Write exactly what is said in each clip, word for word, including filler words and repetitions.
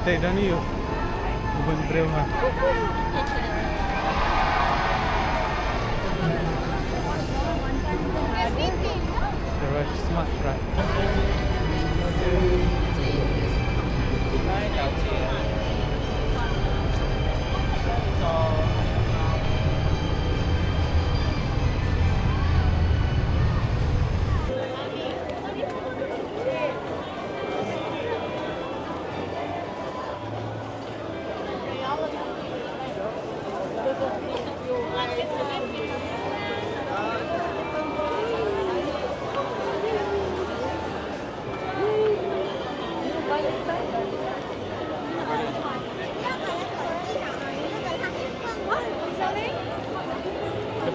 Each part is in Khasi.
Te don ïa u bun briew ma. Te ba Christmas, right?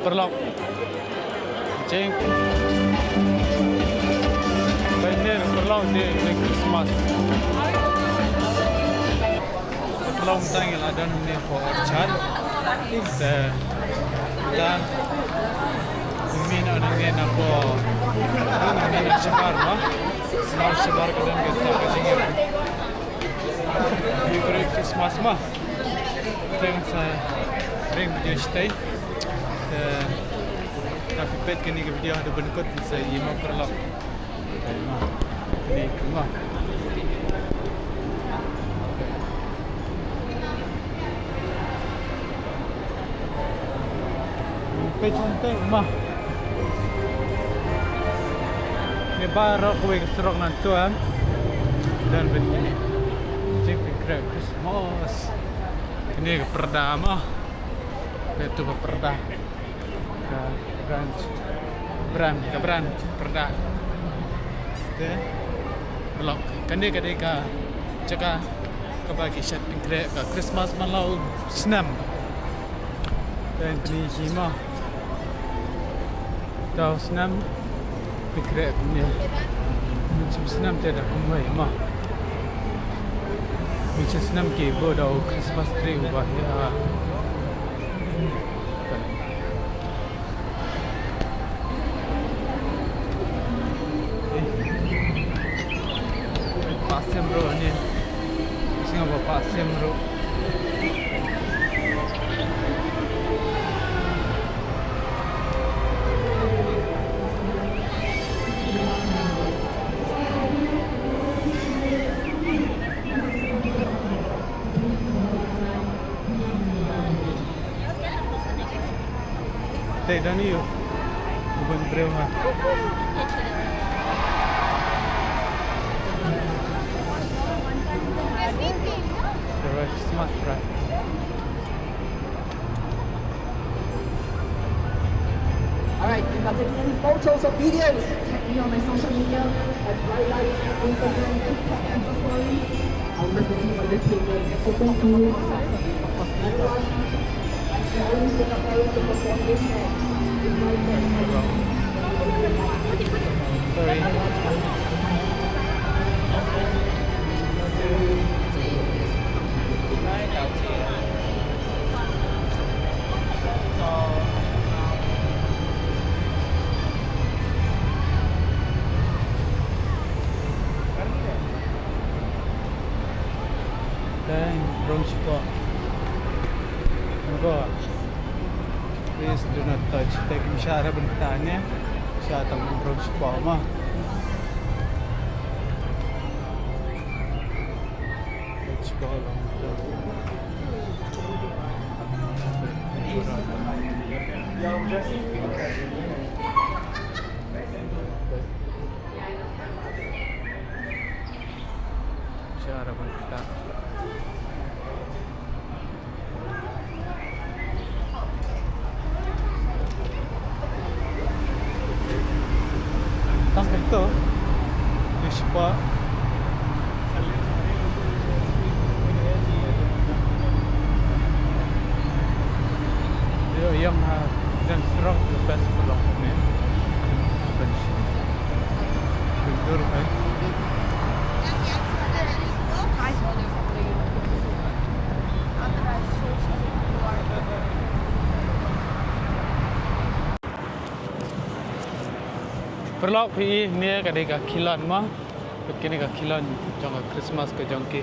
Paralok. Jing. Pynner paralok, de, de Christmas. Paralok, mynta ngi la don hangne hapoh orchard. Te mynta mynmiet na ngi na hapoh, mynmiet na shabar, no? Shabar, shabar ka don kata ka jingim. Merry Christmas ma. Te ngan sa ring video shatei. Te, nga phi peit kane ka video haduh ban kut, sa ïa ma paralok. Te ma. Kane ma. Peit, peit ma. Ngi baroh kawei ka surok na tuan. Don bad kine. Jingpynkhreh Christmas. Kine ka pyrda ma. Peit tu ka pyrda. Ka brand. Brand, ka brand pyrda. Te paralok, kane ka dei ka jaka kaba ki shait pynkhreh ka Christmas man la u snem. Te kine hi ma. Te u snem pynkhreh kumne. Mynshem snem te da kumwei ma. Mynshem snem ki buh da u Christmas tree uba heh. Pah sim ruh ne. Sngewbha pah sim ruh. Te don ïa u bun briew ma. Te ba Christmas, right? All right, if you are taking any photos or videos, tag me on my social media at Bright Light, Instagram, TikTok, and Stories. I'll represent my little photo. Tang rong shipor. Rong. Please do not touch. Te kim shah re ban kata ne. Shah tang rong shipor ma. Rong shipor long. Shah re ban kata. Tang kata, di sepa. Yo, yang, ah, dan serang lepas pulang ni. Bench. Bendur, eh. Paralok, phi i, ne ka dei ka khilon ma. Kane ka khilon jong ka Christmas ka jong ki.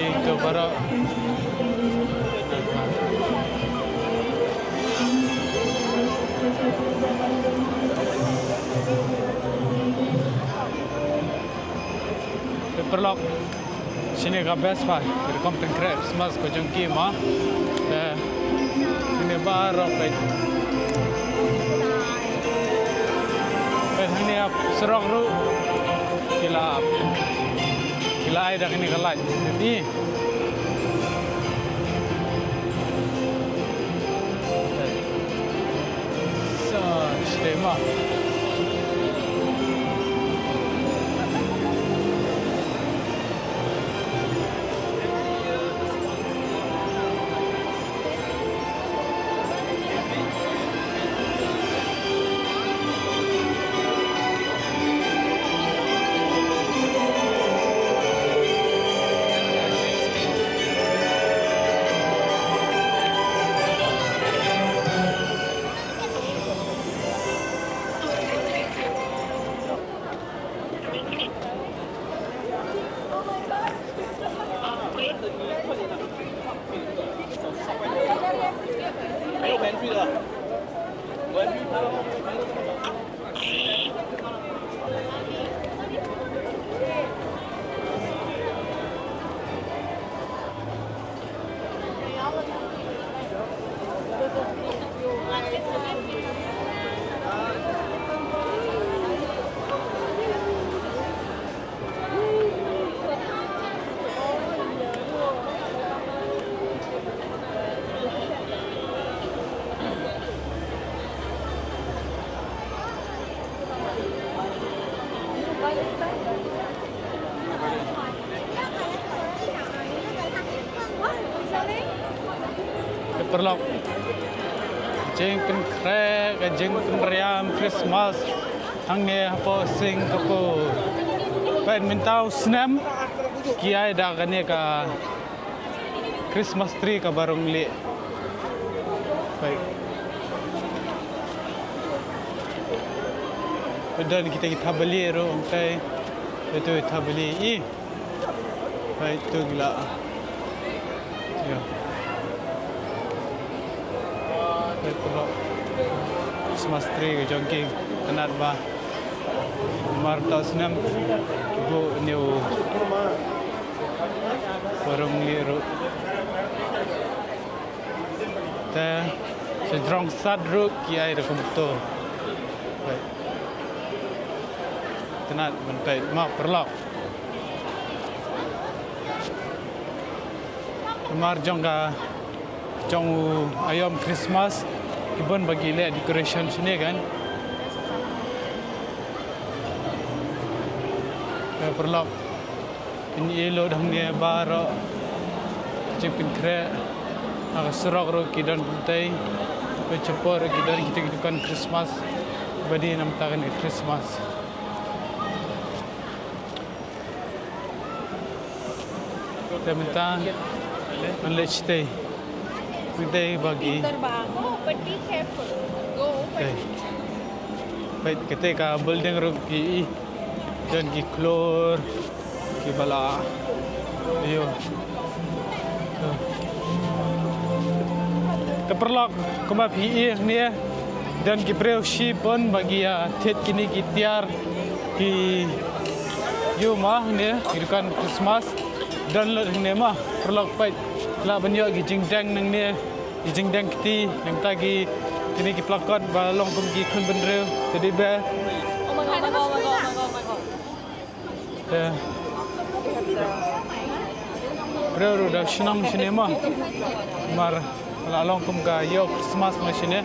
Ito baroh. Paralok, shane ka best pa, ka rukom pynkhreh Christmas ka jong ki mo. Te shane baroh peit. Peit hangne ap surok ruh. Ki la, ki la ai da kane ka light. Te Sa, stay ma. Paralok, jingpynkhreh ka jingpynriam Christmas hangne hapoh Singapore. Peit mynta u snem ki ai da kane ka Christmas tree kaba rung lieh. Peit. Peit, don kita ki thapbalieh ruh hangtai. Peit tu thapbalieh. Ih. Peit tu ki la. Ïa. Peit tu Christmas tree ka jong ki. Itynnad bha. Namar mynta u snem ki buh une u ba rung lieh ruh. Te sha jrong sat ruh ki ai da kumto. Peit. Itynnad ban peit mo paralok. Namar jong ka, jong u aïom Christmas ki bun ba ki leh decoration shane kan. Te paralok, phin ïohi lut hangne baroh jingpynkhreh. Ha ka surok ruh ki don kumtei. Peit shapoh ruh ki don kita ki dukan Christmas ba die na bynta kane ka Christmas. Te mynta ngan leit shatei. Mynta ba ki. Go, but be careful. Go, but be careful. Peit, katei ka building ruh ki, don ki khlur kiba la. Ïoh. Te paralok, kumba phi ïohi hangne, don ki briew shibun ba ki ïa thied kine ki tiar ki ïoh ma hangne, ki dukan Christmas. Don lut hangne ma, paralok peit, lah ban ïoh ki jingdeng nangne, ki jingdeng kti, nangta ki, kine ki placard ba long kum ki khun bynriew, teddy bear. Te briew ruh da shnong shane ma. Namar la long kum ka ïew Christmas ma shane.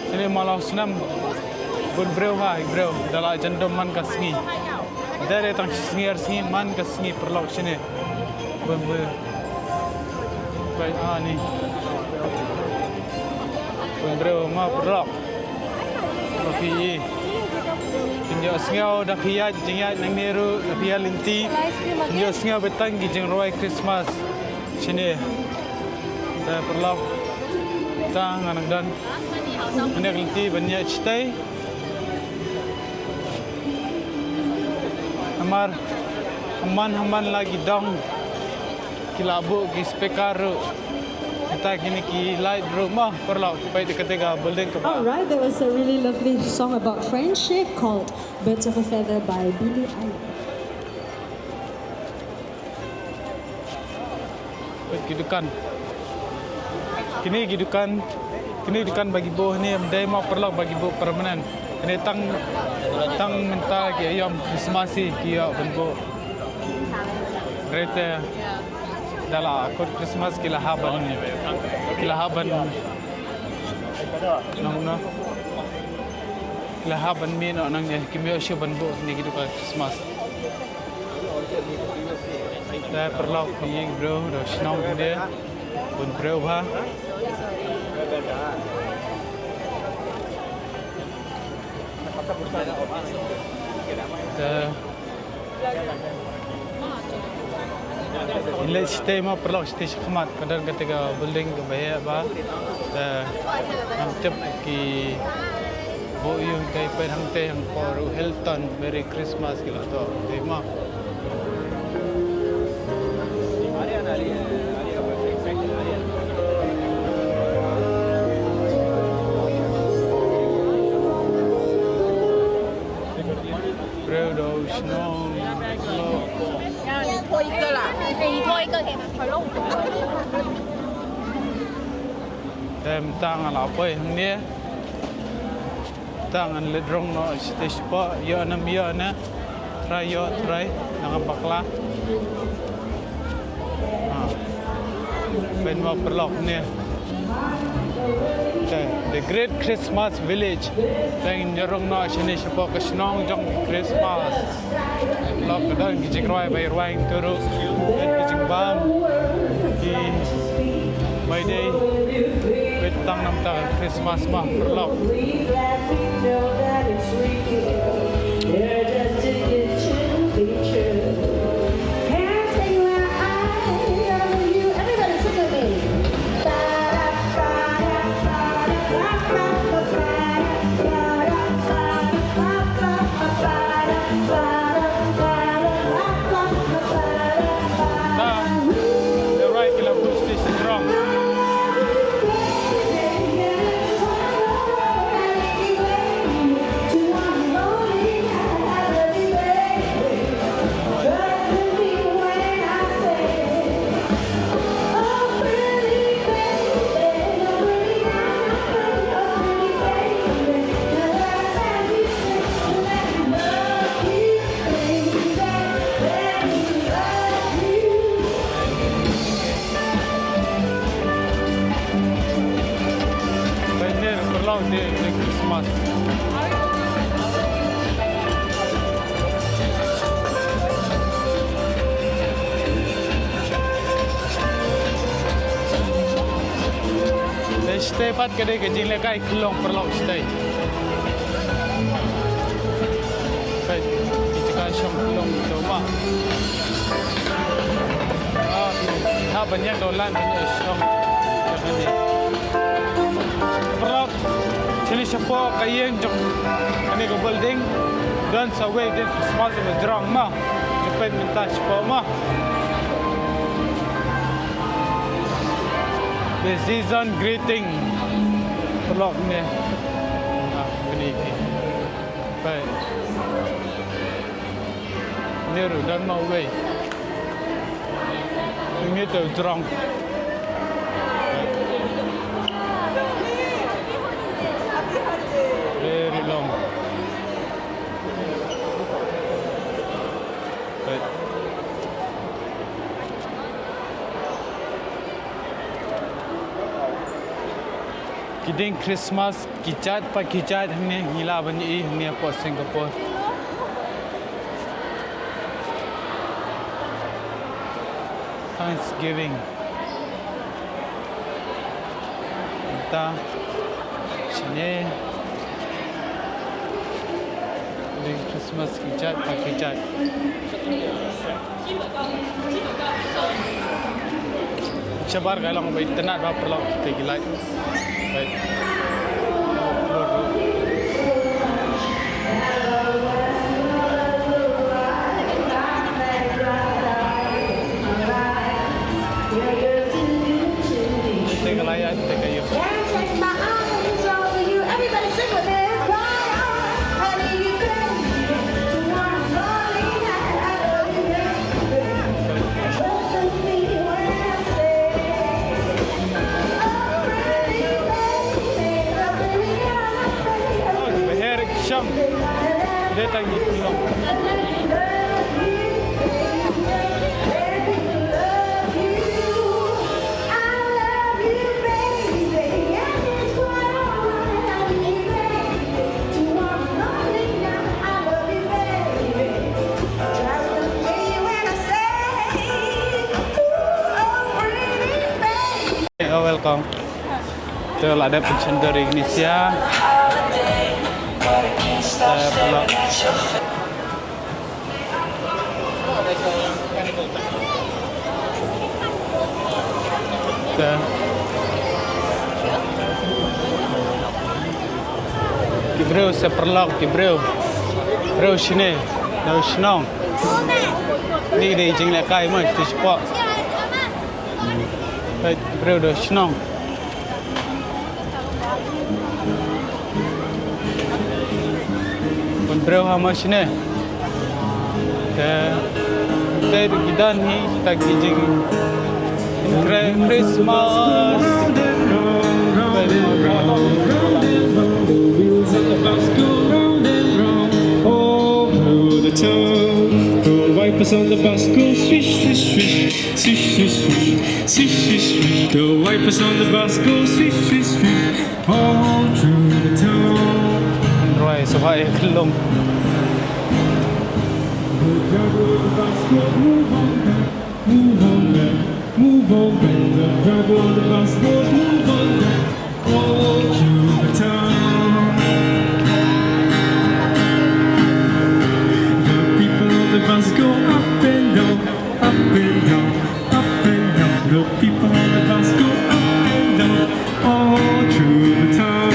Shane ma la u snem bun briew ha, briew da la jan dum man ka sngi. Dei re tang shi sngi ar sngi man ka sngi paralok shane. Bun briew. Peit ani. Bun briew ma paralok. Ba phi i. Phin ïohsngew da phi ïaid jingïaid nangne ruh, da phi ïaid lynti. Phin ïohsngew ba tang ki jingrwai Christmas shane. Te paralok, tang ngan nang don hangne ka lynti ban ïaid shatei. Namar ha man ha man la ki dong. Ki la buh ki speaker ruh. Nangta kine ki light ruh ma paralok, peit katei ka building kaba. All right, that was a really lovely song about friendship called Birds of a Feather by Billie Eilish. Peit ki dukan. Kine ki dukan, kine ki dukan ba ki buh hangne ym dei ma paralok ba ki buh permanent. Kine tang, tang mynta ki aïom Christmas hi ki ïoh ban buh. Hynrei te da la kut Christmas ki la hap ban, ki la hap ban, nang na, ki la hap ban mih noh nangne, kim ïoh shuh ban buh kine ki dukan Christmas. Te paralok, phi i ki briew da shnong hangne, bun briew bha. Te ngin leit shatei ma paralok, shatei shakhmat, ka don katei ka building kaba heh bha. Te ngam tip ki buh ïa u hangtei, peit hangtei hangpor ruh Hilton, Merry Christmas ki la thoh hangtei ma. Briew da u shnong. Te mynta nga la poi hangne. Te ngan leit rung noh shatei shapoh, ïoh ne ym ïoh ne. Trai ïoh, trai, nang bakla. Ha. Peit mo paralok ne. Te, The Great Christmas Village. Te ngin ïa rung noh shane shapoh ka shnong jong Christmas. Lok ka don ki jingrwai ba ïa rwai hangto ruh. Peit ki jingbam. Ki Day. Wait tang namar ka Christmas ma paralok. Ta, the right kila push this strong. Pioneer Perlaw Day, Day Christmas. Te shatei pat ka dei ka jinglehkai khyllung paralok shatei. Peit, ki jaka shong khyllung to ma. Ah, ha ban ïa dolan ban ïa shong. Paralok, chili shapoh ka ïing jong kane ka building. Don sa wei dei Christmas ba jrong ma. Te peit mynta shapoh ma. The season greeting. Paralok ne. Ah, kane ki. Peit. Ne ruh don ma uwei. Ngi te u jrong. Very long. Peit. Ki dieng Christmas ki jait pa ki jait hangne ngi lah ban ïohi hangne hapoh Singapore. Thanksgiving. Mynta shane. Dieng Christmas ki jait pa ki jait. Shabar ka long ba itynnad ba paralok kita ki light. Right. Take a light, take a you. Can't take my eyes off of you. Everybody sing with me. Why, oh, honey, you crazy. Beher sham. Dei tang ïa ki long. You're welcome. Te la dep pynshyndur ïa kine sha. Te paralok. Te ki briew sha paralok, ki briew. Briew shane, na u shnong. Ni dei jinglehkai mo, te shapoh. Peit, briew da u shnong. Bun briew ha mo shane. Te, te ruh ki don hi kita ki jing Chri-, Christmas. All through the town, the wipers on the bus go swish, swish, swish. Swish, swish, swish, swish, swish. The wipers on the bus go swish, swish, swish. All through the town. Rwai sha ba ïa khyllung. The driver of the bus goes, "Move on back, move on back." Move on, when the driver on the bus goes, move on, then all through the town. The people on the bus go up and down, up and down, up and down. The people on the bus go up and down, all through the town.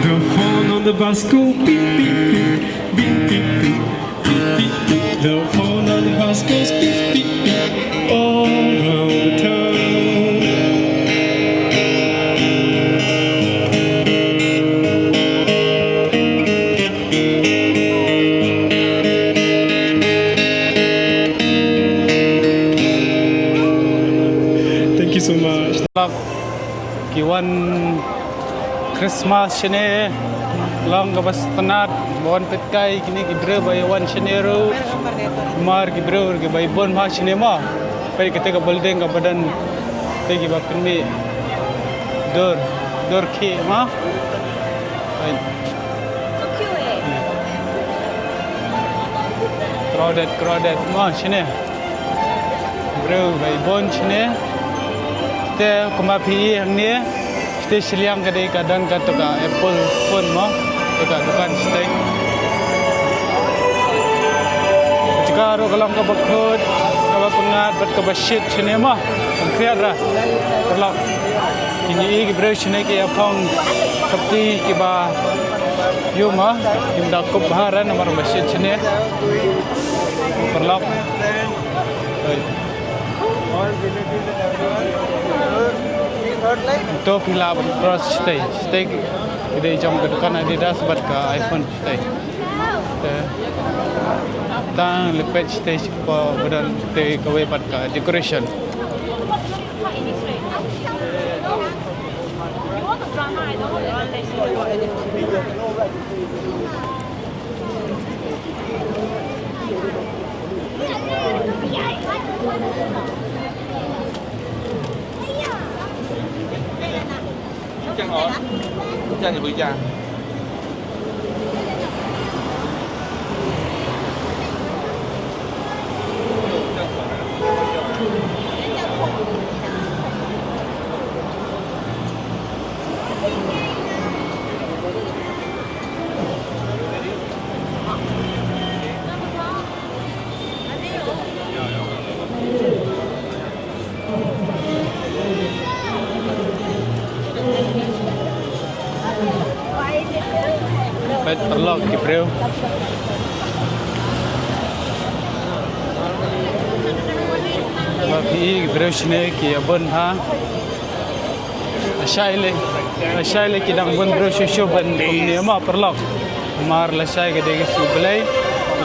The horn on the bus go beep, beep, beep, beep, beep, beep. The horn on the bus goes beep, beep, beep all round the town. Thank you so much. Ki wan Christmas shane long kaba sngewtynnat, ba wan peit kai kine ki briew ba ïa wan shane ruh. Namar ki briew kiba ïa bun bha shane mo. Peit kata ka building kaba don te kiba pynmih dur, dur khih mo. Peit. Crowded, crowded mo shane. Briew ba ïa bun shane. Te kumba phi i hangne, shatei shiliang ka dei ka don kato ka Apple phone mo, kato ka dukan shatei. Jaka ruh ka long kaba khuid, kaba pyngngad bad kaba shit shane mo. Kham khriat ra. Paralok. Kine i ki briew shane ki ïa phong sopti kiba ïoh mo, kim da kup bha ra namar ba shit shane. Paralok. Oi. To phi lah ban cross shatei, shatei ki dei jong ka dukan Adidas bad ka iPhone shatei. Te tang lipet shatei sha ba don te kawei pat ka decoration. Peit paralok ki briew. Ba phi i ki briew shane ki ïa bun bha. Lashai le, lashai le ki dang bun briew shuh shuh ban kumne mo paralok. Namar lashai ka dei ka sngi Blei.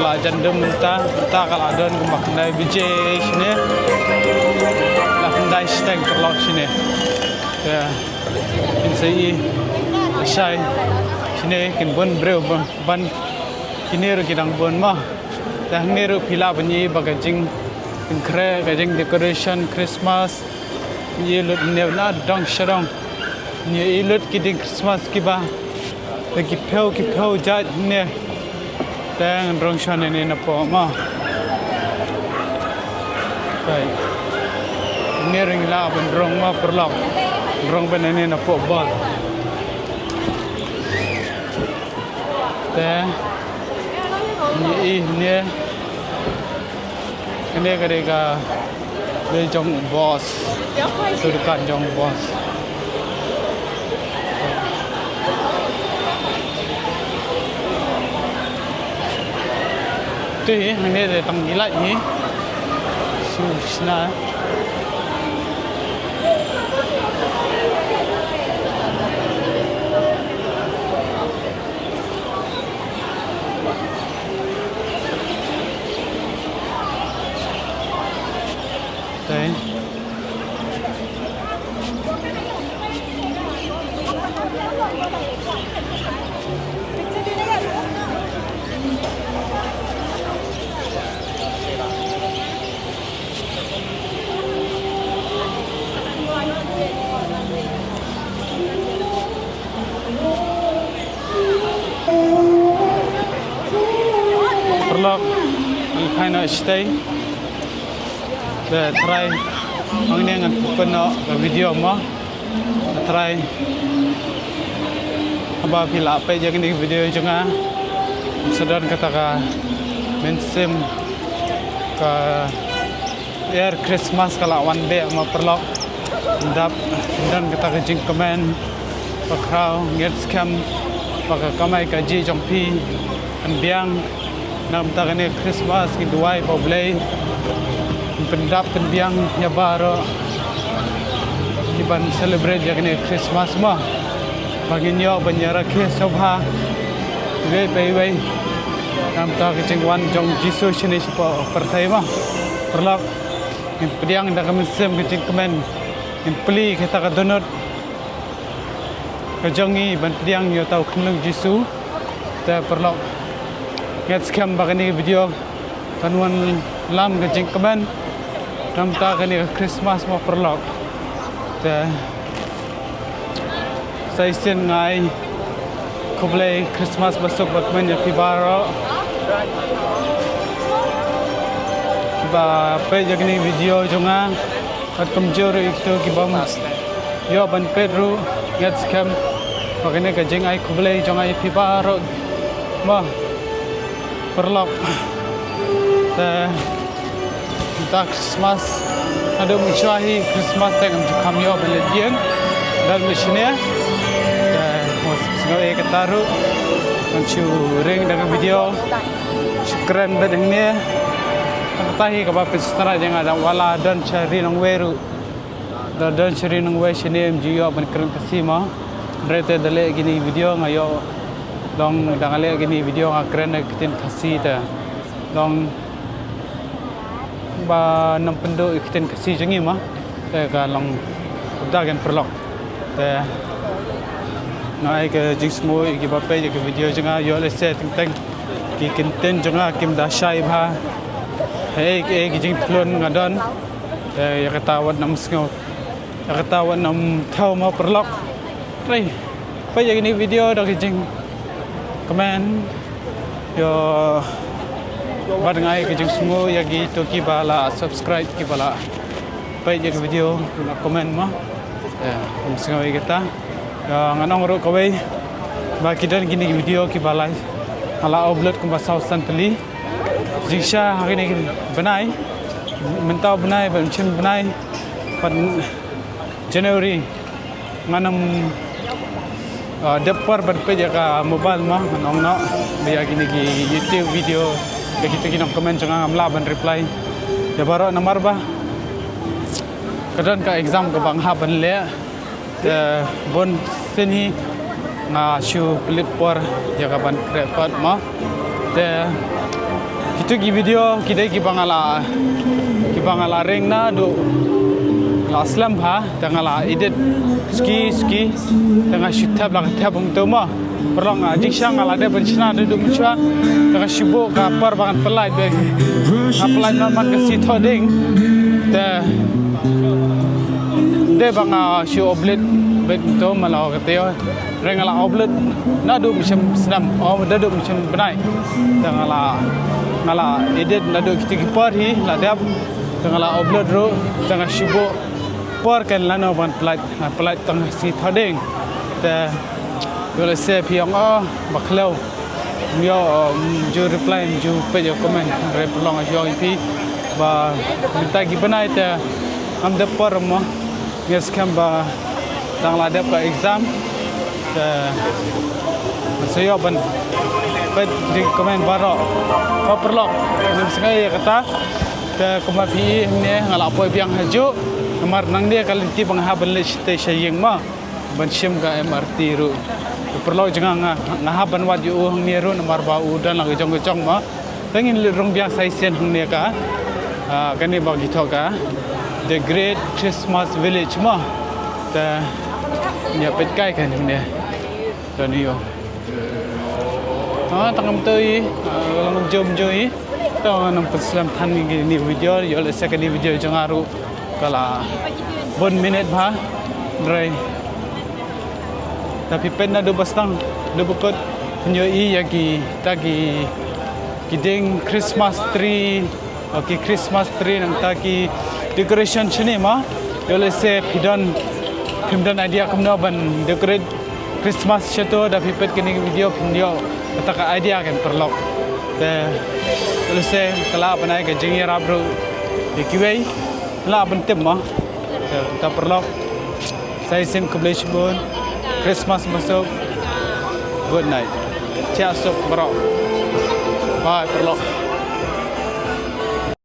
La jan dum mynta, mynta ka la don kumba khyndai baje shane. La khyndai shiteng paralok shane. Te kin sa i lashai shane kin bun briew ban, ban kine ruh ki dang bun mo. Te hangne ruh phi lah ban i ba ka jingpynkhreh, ka jingdecoration Christmas. Ngi lut ne na dong sha dong. Ngi lut ki dieng Christmas kiba da ki phew ki phew jait ne. Te ngan rung sha ne ne na poh mo. Kai. Ne ring la ban rung mo paralok. Rung ban ne na poh bol. Te ngi i ne. Kane ka dei ka dei jong u boss. Ka dukan jong u boss. Te hi, hangne dei tang ilait hi. Shu shna. Te. Paralok, ngi phai noh shatei. Te trai hangne ngan pynnoh ka video mo. Te trai haba phi la peit ïa kane ka video jong nga, sa don kata ka mynsiem ka air Christmas ka la wan beh mo paralok. Dap don kata ka jingkmen, ba khraw nget skhem ba ka kamai kajih jong phi kan biang. Namar kane Christmas ngi duwai ba U Blei un pyndap pynbiang ïa baroh kiban celebrate ïa kane Christmas mo. Ba ngin ïoh ban ïa rakhe sngewbha iwei pa iwei. Namar ka jingwan jong Jisu shane shapoh pyrthei mo. Paralok, ngin pdiang da ka mynsiem ka jingkmen, ngin plie kata ka dohnud ka jong ngi ban pdiang ïa uta u khunlung Jisu. Te paralok, nget skhem ba kane ka video kan wanlam ka jingkmen namar kane ka Christmas mo paralok. Te sa shisien nga ai khublei Christmas basuk bakmen ïa phi baroh ba peit ïa kane ka video jong nga. Bad kumjuh ruh ïa kito ki bym ïoh ban peit ruh, nget skhem ba kane ka jingai khublei jong nga ïa phi baroh mo paralok. Te mynta Christmas, naduh mynshuwa hi Christmas te ngam ju kham ïoh ban leit ïing, don beit shane. Te mo sngewbha ïa kata ruh ngan shu ring da ka video. Shu kren beit hangne. Kata hi kaba pynsngewtynnat ïa nga, da wat la don sha Ri Nongwei ruh. Da don sha Ri Nongwei shane ym ju ïoh ban kren Khasi mo. Hynrei te da leh kine video nga ïoh, long da nga leh kine video nga kren da ka ktien Khasi te long ba nang pynduh ïa ka ktien Khasi jong ngi mo. Te ka long da kan paralok. Te nga ai ka jingsngew ïa kiba peit ïa ka video jong nga, ïoh lehse teng teng ki kyntien jong nga kim da shai bha. Hei, hei ki jingthlun nga don. Te ïa kata wat nang sngew, ïa kata wat nang thaw mo paralok. Hei, peit ïa kine video da ki jingkmen. Ïoh bad nga ai ka jingsngew ïa kito kiba la subscribe, kiba la peit ïa ka video, la comment mo. Ïa, ym sngew ïa kata. Ïa, ngan ong ruh kawei ba ki don kine ki video kiba la, nga la upload kumba saw san tylli. Jingshisha ha kine ki bnai, mynta u bnai bad mynshem bnai bad January. Ngan ym, ah, dep por ban peit ïa ka mobile mo, ngan ong noh ba ïa kine ki YouTube video, ïa kito ki nongcomment jong nga ngam lah ban reply ïa baroh namar ba ka don ka exam kaba nga hap ban leh. Te bun sien hi nga shu pynlut por ïa ka ban kreh kot mo. Te kito ki video ki dei kiba nga la, kiba nga la ring naduh la slem bha, te nga la edit suki suki, te nga shu thep la ka thep hangto mo. Paralok, nga jingshisha nga la dep ban shna naduh mynshuwa, te nga shu buh ka por ba ngan pynlait bad nga pynlait man man ka sngi Thohdieng. Te dei ba nga shu upload bad to ma la ka teo. Hynrei nga la upload naduh mynshem snem, oh, naduh mynshem bnai. Te nga la, nga la edit naduh kito ki por hi la dep. Te nga la upload ruh, te nga shu buh por kan lano ban pynlait, nga pynlait tang sngi Thohdieng. Te ïoh lehse phi ong, oh, ba khlaw. Ym ïoh, ym ju reply, ym ju peit ïa comment, hynrei paralok nga shu ong ïa phi ba mynta ki bnai te ngam dep por mo. Ngi skhem ba dang la dep ka exam. Te sa ïoh ban peit jingcomment baroh. Ba paralok, ngam sngew ïa kata. Te kumba phi i hangne nga la poi biang hajuh. Namar nangne ka lynti ba nga hap ban leit shatei sha ïing mo. Ban shim ka M R T ruh. Paralok jong nga, nga, nga hap ban wad ïa u hangne ruh namar ba u don la ka jong ka jong mo. Te ngin leit rung biang sa shisien hangne ka, ah, kane ba ki thoh ka The Great Christmas Village mo. Te ngin ïa peit kai kan hangne. Te ni ïoh. Ah, tang kumto hi, ah, ka long jom joi. Te ngan ym pynslem than ïa kane video, ïoh lehse kane video jong nga ruh ka la bun minit bha. Hynrei lada phi peit naduh ba sdang, naduh ba kut, phin ïohi ïa kita ki, ki dieng Christmas tree, oh, ki Christmas tree nangta ki, Decoration shane ma, ïoh lehse phi don, phim don idea kumno ban decorate Christmas shato, da phi peit kane ka video phin ïoh kata ka idea kan paralok. Te ïoh lehse ka lah ban ai ka jingïarap ruh ïa kiwei, lah ban tip ma. Te kata paralok. Sa shisien khublei shibun. Christmas basuk. Good night. Chiah suk baroh. Bye paralok.